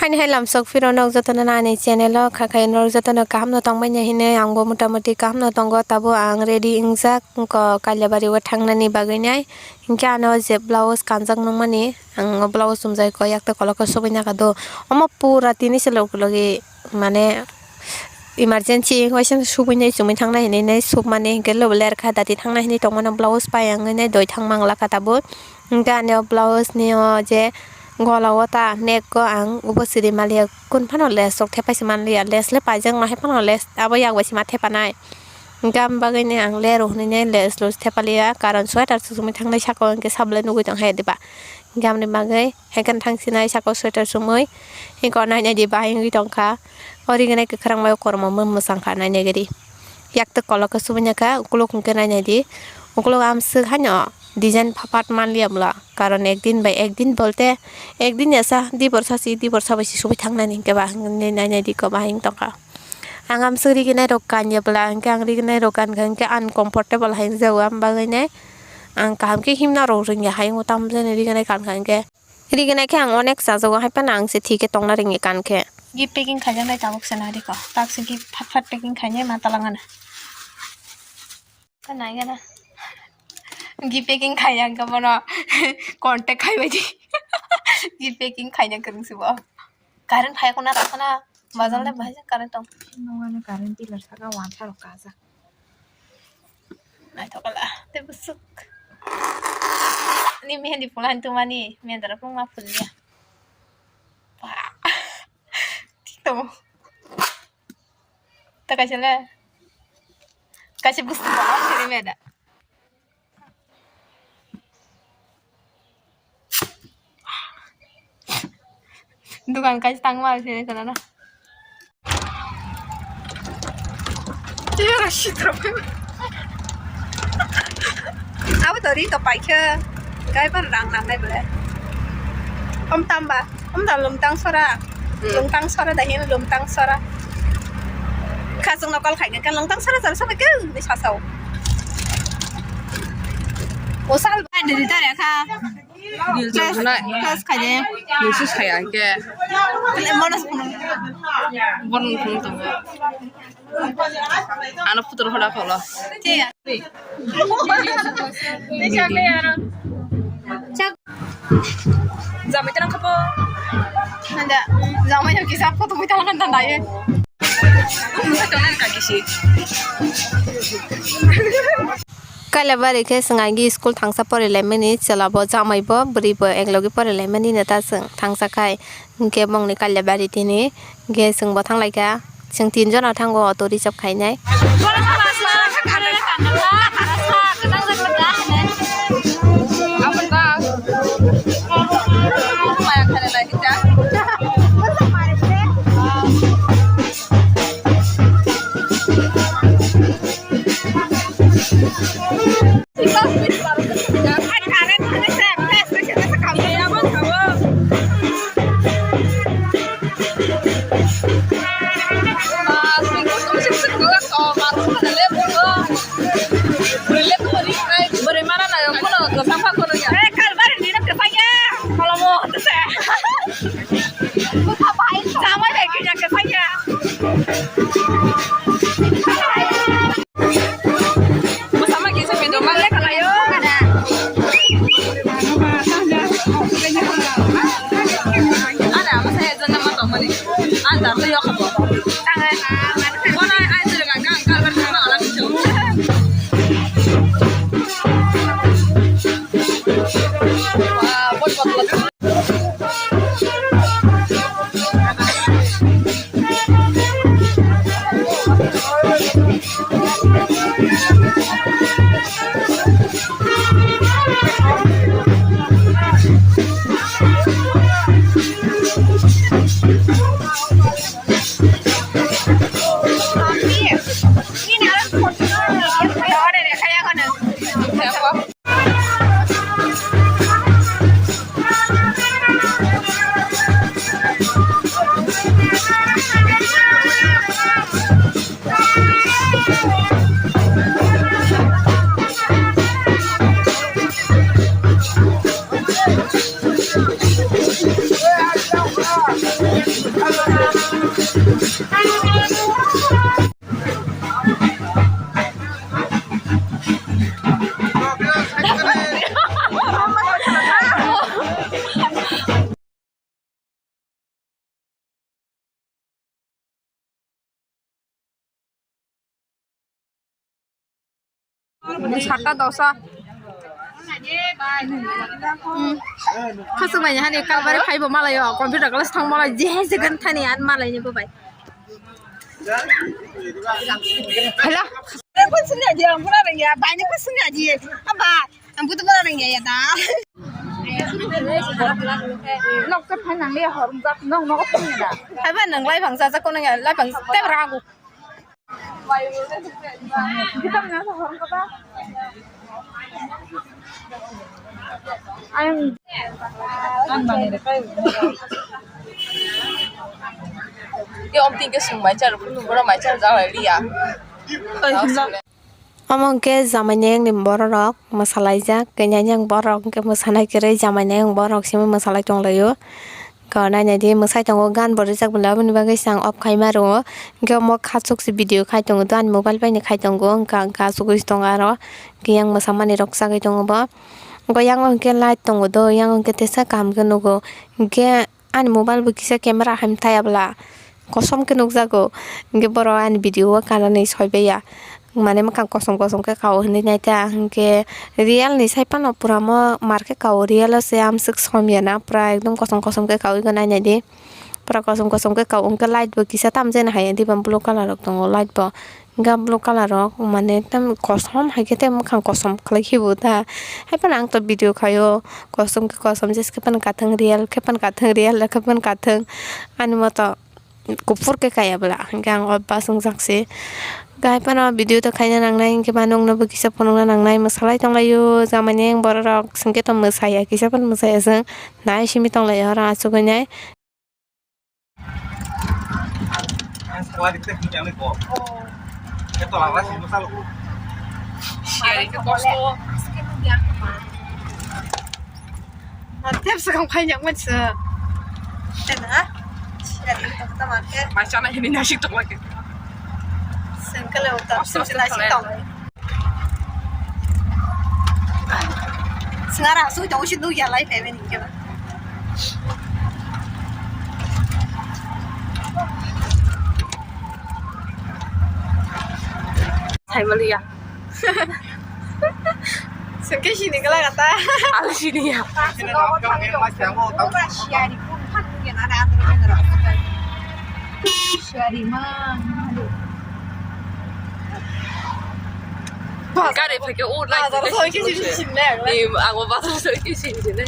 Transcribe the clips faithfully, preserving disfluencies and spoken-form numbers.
Haini hai lamsok phiro nok jotono ani channel o kha khai norok jotono kaham no tongmani hinwi ang bo mota moti kaham no tongo, tabuk ang ready wngjak wngkha Kailaibari o thangnani bagwi nai. Hinkhe ano je blouse kanjak nukmani, ang o blouse chumjak kha, yak tei kolok khe subui naka do. Omo pura tini se logi logi mane emergency waisa subui nai chumui thangnai hinwi nai submani hinkhe lobo ler kha dati thangnai hinwi tongmano blouse pai ang nai doi thang mangla kha tabuk. Hinkhe ani o blouse ni o je gola o ta neck o ang ubo siri maliya, kun phano lace rok thepai se manliya, lace le paijak no hai phano lace abo yak bai se ma thepanai. Hinkhe am bagwi ni ang le rw hwnwi ne lace lose thepaliya, karon sweater chumui thangnai saka o hinkhe sabo le nugui tong hai diba. Hinkhe amoni bagwi hai kheno thang sinai saka o sweater chumui, hinkhe o nainai di bahai wngwi tongkha. O rignai kwkhwrang bai o kormo mwsang kha nainai gari. Yak tei kolok khe subui naka, ukulok hinkhe nainai di. Ukulok amswk haino design phat phat manliya bwla. Karon ekdin bai ekdin bolte ekdin ya sa, di borsa si, di borsa bai si subui thangnani hinkhe ba hinwi nainai di ko bahai wng tongkha. Ang amswk rignai rok kanya bwla hinkhe ang rignai rok kankha hinkhe uncomfortable hai wngjago, am bagwi nai ang kaham khe himna rok rwngya hai wngwi tamo jani rignai kankha hinkhe. Rignai khe ang onek chajago hai phano ang se thwi khe tongna rwngya kankhe. Gift packing khaijak nai tabuk se nai rikha. Tabuk se gift phat phat packing khainai ma talangana. Nai gana. Gift packing khaijak khe bono contact khai bai di. Gift packing khaina kwrwng se bo. Current phai khuna rakhana. Bazar le bahai current tong. Nungani current pillar saka wansa rok kajak. Naithok kala. Tei bwswk. Ni mehendi phulai tumani. Mendara phung ma phulya. Ba. Thik tong. Ta kaisa le. Kaisa bwswk ba. Siri meda. Dukan kaisa tangma sini sana na. Iya, Rashid Rafi. Abo to ri to paikhe. Gai ban rang nang nai bole. Om tamba, om da lum tang sora. Hmm. Lung tang sora da hin lung tang sora. Khasung no kol khai ka lung tang sora jar sabai ke ni sasao. O sal ba de ta ya kha. Class, class khai de. Nisi saya ke. Mono phone. Bon phone to. Ano putur hoda kholo. Thik. Jamai tang khapo. Nanda, jamai yang kisah foto kita kan tanda ye. Musa tong nang kaki si. Kailabari khe swng agi school thangsa porilaimani, chwla bo jamai bo bwrwi bo eklogi porilaimani neta swng thangsa khai. Hinkhe bongni Kailabari tini, hinkhe chwngbo thanglaikha. Chwng tinjono thango auto reserve khainai. Bwrwi mana nai kuno kwchang pha kwrwngya. Eh, kalbari dino kwchangya. Kolomo tese. Bwkha bahai sama de kanya kwchangya. Bwsama kisa pedo ma le kalayo. Ada, masa ya jonna ma tongmani. Anda to yok bo. Tangai. Bona ai jere ga gang kal bar ma ala kicho. Wah, bot bot bot. Satta dosa. Hmm. Khasuk bai hani kalbari phaibo malayo, computer class thang malai je je gan thani an malai ni bo bai. Hello. Pun sini aja, pura rengya, banyak pun sini aja. Apa? Ang butuh pura rengya ya ta. Nok sa phan nang le hor jak nok nok pun da. Hai ba nang lai bang sa sa ko nang lai bang te ragu. Ayang. Yo, om tingke sung mai char, boro mai char jang lai liya. Omo hwnkhe jamai nayakni bororok mwsalaijak, kanya yang borok hwnkhe mwsanai kwrwi jamai nayakni borok simi mwsalai tonglaio. Hwnkhe nainai di mwsai tongo, gan bo rijak bwlai, aboni bagwi se ang off khai ma rwo. Hwnkhe omo khachuk se video khai tongo, ani mobile bai ni khai tongo, hwnkhe ang achugwi se tongo aro. Hwnkhe yang mwsamani rok chagwi tongo bo. Hwnkhe yang hwnkhe light tongo do, yang hwnkhe tesa kaham khe nugo. Hwnkhe ani mobile bo kisa camera hai thaya bwla kosom khe nukjago, hwnkhe borok ani video o kanani soibaiya, mane mwkhang kosom kosom khe kao hinwi naita, hwnkhe real ni sai phano pura mo mar khe kao, real o se amswk somya na, pura ekdom kosom kosom khe kaui gwnai naidi, pura kosom kosom khe kao, hwnkhe light bo kisa tamjani hai diba blue colour rok tongo light bo. Hwnkhe blue colour rok mane tam kosom hai khe tei mwkhang kosom khlai khibo ta. Hai phano ang to video khaio, kosom khe kosom, jeske phano kathwng real khe phano kathwng, real khe phano kathwng. Ani moto kuphur khe kaya bwla, hwnkhe ang o bus wngjak se. Hwnkhe hai phano video to khaina nangnai, hwnkhe ba nokno bo kisa phunukna nangnai, mwsalai tonglaio, jamani ang borok rok, hwnkhe to mwsaya, kisa phano mwsaya chwng, nai simi tonglaio oro achugwi nai. Siyari khe kosto. Tep swkang phaijakmani se. Tena, siyari tongtama khe. Mai chana hini nasik tongma khe. Sengkele uta, kosto sengkele nasik tongma. Sengara sui tong si nugya lai phaimani khe ba. Saimaliya. Sengke sini kala kata. Alu sini ya. Gari pake o lai. Bazar soi ke sini sini le. Ni ago bazar soi ke sini sini.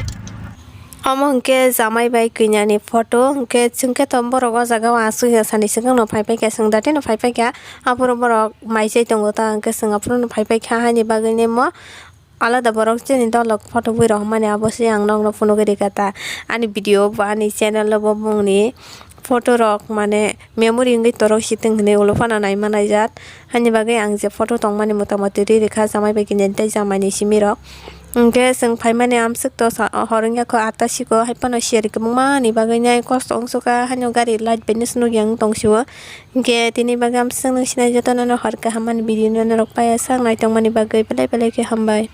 Omo hwnkhe jamai bai kanya ni photo, hwnkhe chwngkhe to borok o jaga o aswk ya sani swkang no phai paikha, chwng dati no phai paikha, aphuru borok mai chai tongo ta, hwnkhe chwng aphuru no phai paikha, haini bagwi nemo alada borok chini dolok photo bui rok mani abo se ang nokno phunugwi rikha ta, ani video bo ani channel o bo bongni photo rok mane memory wngwi torok sitwng hinwi ulo phano naima naijak, haini bagwi ang je photo tongmani mota moti ri rikha jamai bai kanya tei jamai ni simi rok. Hwnkhe chwng phaimani amswk to sa-, hor wngya kho atta siko, hai phano siyari kwbangma ni bagwi nai kosto wng sukha, haino gari light bai nw se nukya wng tong sio. Hwnkhe tini bagwi amswk nwng sinai jotono no hor kaham ani video no norok paiya sak naitokmani bagwi belai belai khe hambai.